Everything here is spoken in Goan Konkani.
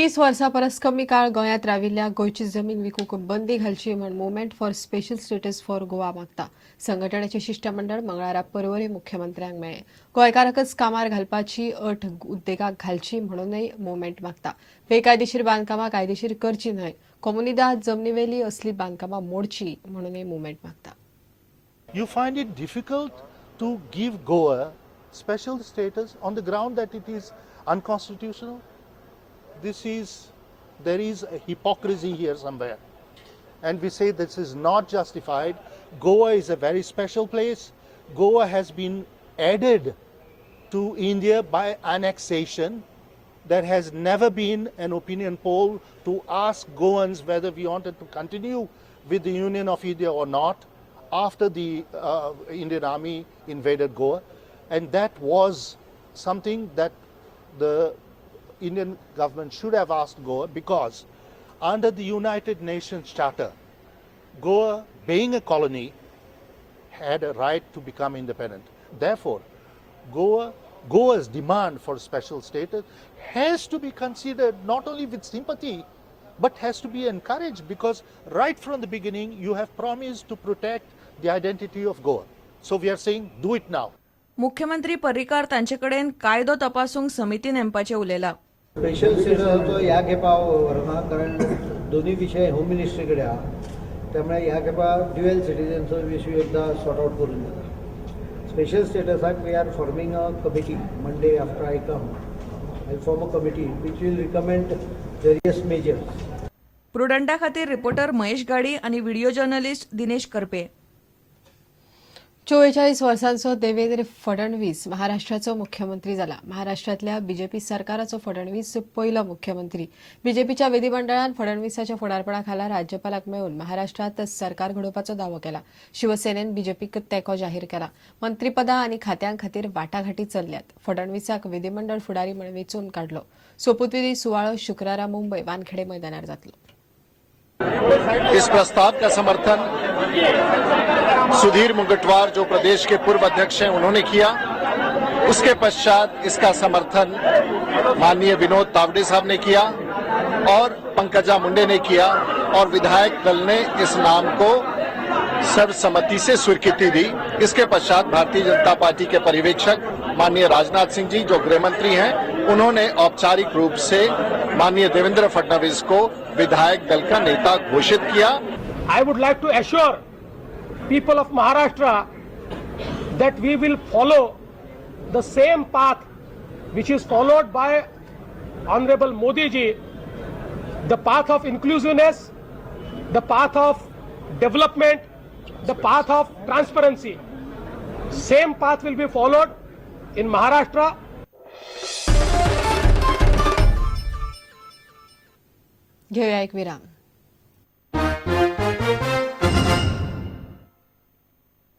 30 वर्सां परस कमी काळ गोंयांत राविल्ल्या गोंयची जमीन विकूंक बंदी घालची म्हूण movement for special status for Goa मागता. संघटणेचें शिश्टमंडळ मंगळारा पर्वरी मुख्यमंत्र्यांक मेळ्ळें. गोंयकारांकच कामार घालपाची अट उद्देगाक घालची म्हणूनय मुवमेंट मागता. बेकायदेशीर बांदकामां कायदेशीर करची न्हय, कोमुनिदाद जमनीवेली असली बांदकामां मोडची म्हणूनय मुवमेंट मागता. You find it difficult to give Goa special status on the ground that it is unconstitutional? There is a hypocrisy here somewhere. And we say this is not justified. Goa is a very special place. Goa has been added to India by annexation. There has never been an opinion poll to ask Goans whether we wanted to continue with the Union of India or not after the Indian Army invaded Goa. And that was something that the Indian government should have asked Goa, because under the United Nations Charter, Goa, being a colony, had a right to become independent. Therefore, Goa's demand for special status has to be considered not only with sympathy, but has to be encouraged, because right from the beginning you have promised to protect the identity of Goa. So we are saying, do it now. मुख्यमंत्री पर्रीकार तांचे कडेन कायदो तपासूंक समिती नेमपाचें उलयला. स्पेशल स्टेटसाचो ह्या खेपा व्हरना, कारण दोन्ही विशय होम मिनिस्ट्री कडेन आहा. त्यामुळे ह्या खेपा ड्युएल सिटीजनचो इश्यू एकदा सॉर्ट आउट करून जाता. स्पेशल स्टेटसाक we are forming a committee. Monday, after I come, I form a committee which will recommend various measures. प्रुडंटा खातीर रिपोर्टर महेश गाडी आनी व्हिडिओ जर्नलिस्ट दिनेश करपे. 44 वर्सांचो देवेंद्र फडणवीस महाराष्ट्राचो मुख्यमंत्री जाला. महाराष्ट्रांतल्या बीजेपी सरकाराचो फडणवीस पयलो मुख्यमंत्री. बीजेपीच्या विधिमंडळान फडणवीसाच्या फुडारपणा खाला राज्यपालाक मेळून महाराष्ट्रात सरकार घडोवपाचो दावो केला. शिवसेनेन बीजेपीक तेंको जाहीर केला. मंत्रीपदां आनी खात्यां खातीर वाटाघाटी चल्ल्यात. फडणवीसाक विधिमंडळ फुडारी म्हण वेंचून काडलो. सोपुतविधी सुवाळो शुक्रारा मुंबय वानखेडे मैदानार जातलो. इस प्रस्ताव का समर्थन सुधीर मुंगटवार, जो प्रदेश के पूर्व अध्यक्ष हैं, उन्होंने किया. उसके पश्चात इसका समर्थन माननीय विनोद तावड़े साहब ने किया और पंकजा मुंडे ने किया और विधायक दल ने इस नाम को सर्वसम्मति से स्वीकृति दी. इसके पश्चात भारतीय जनता पार्टी के पर्यवेक्षक माननीय राजनाथ सिंह जी, जो गृह मंत्री हैं, उन्होंने औपचारिक रूप से माननीय देवेंद्र फडणवीस को विधायक दल का नेता घोषित किया. I would like to assure people of Maharashtra that we will follow the same path which is followed by Honorable Modi ji, the path of inclusiveness, the path of development, the path of transparency. Same path will be followed in Maharashtra. घेऊया एक विराम.